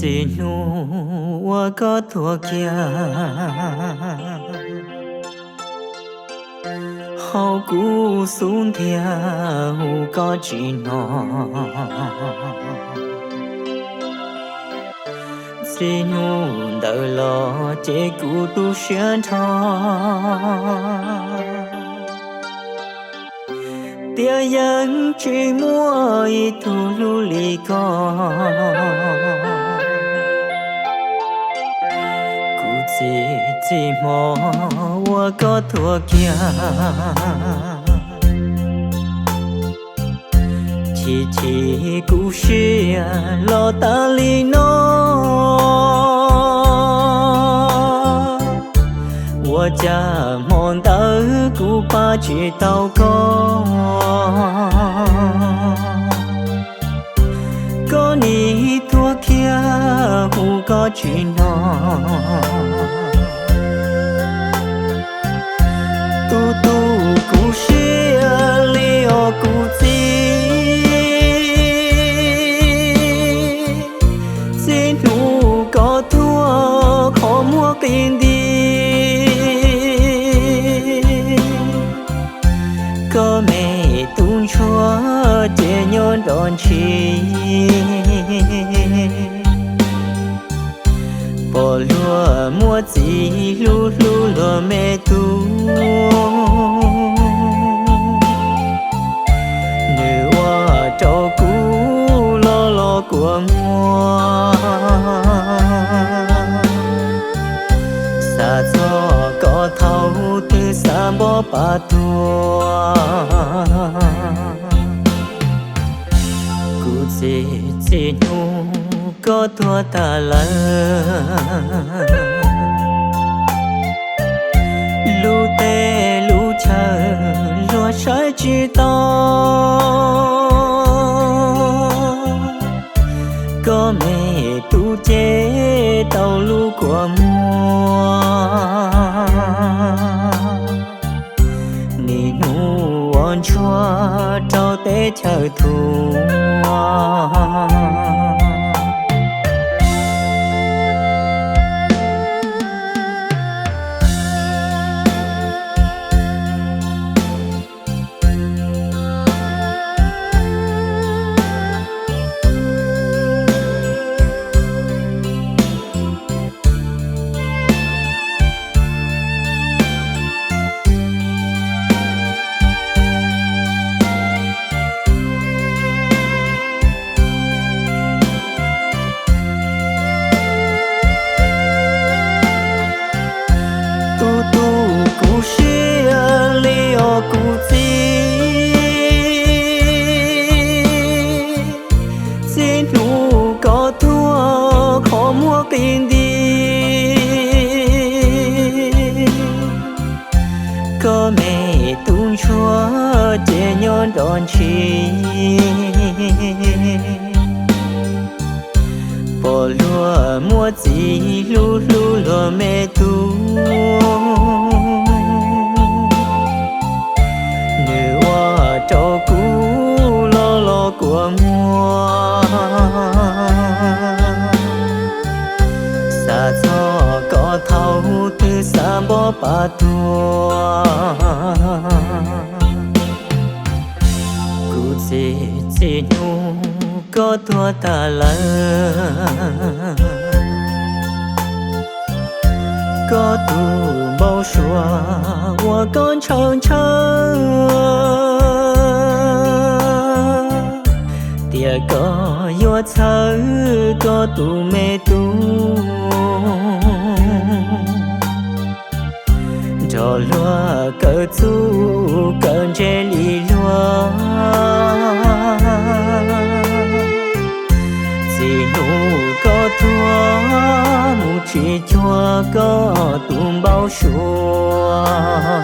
Txij hnub uas koj tuag kiag, hauv kuv xub ntiag hu koj tsis hnov. Txij hnub ntawd los ces kuv tu siab nrho, tiam yeej tsis muaj ib tug hlub li koj. Kuv txiv, txij hmo uas koj tuag kiag, chim chim kuv siab los tas li no. Ua cas hmo ntawd kuv pab tsis tau koj, koj nim tuag kiag hu koj tsis hnov. Tu tu kuv siab li os kuv txiv, txij hnub koj tuag qhov muag qis nti. Koj me tub ntsuag ces nyob nrov ntshis, pom luag muaj txiv hlub hlub luag me tub, nws ua rau kuv los los kua muag. Xav txog koj thaum twg xav npog pas tuag. Kuv txiv, txij hnub koj tuag tas lawm, lub teb lub chaw luag saib tsis taus. Koj me tub ces tau lub kua muag, niaj hnub ua ntsuag rau teb chaws thuam. Tu tu kuv siab li os kuv txiv, txij hnub koj tuag qhov muag qis nti. Koj me tub ntsuag ces nyob nrov ntshis, pom luag muaj txiv hlub hlub luag me tub, nws ua rau kuv los los kua muag. Xav txog koj thaum twg xav npog pas tuag. Kuv txiv, txij hnub koj tuag tas lawm, koj tus npau suav uas koj ntshaw ntshaw, tias koj yuav txhawb koj tus me tub, nrog luag kawm txuj kawm ntse li luag. Txij hnub koj tuag mus tsis cuag koj tus npau suav.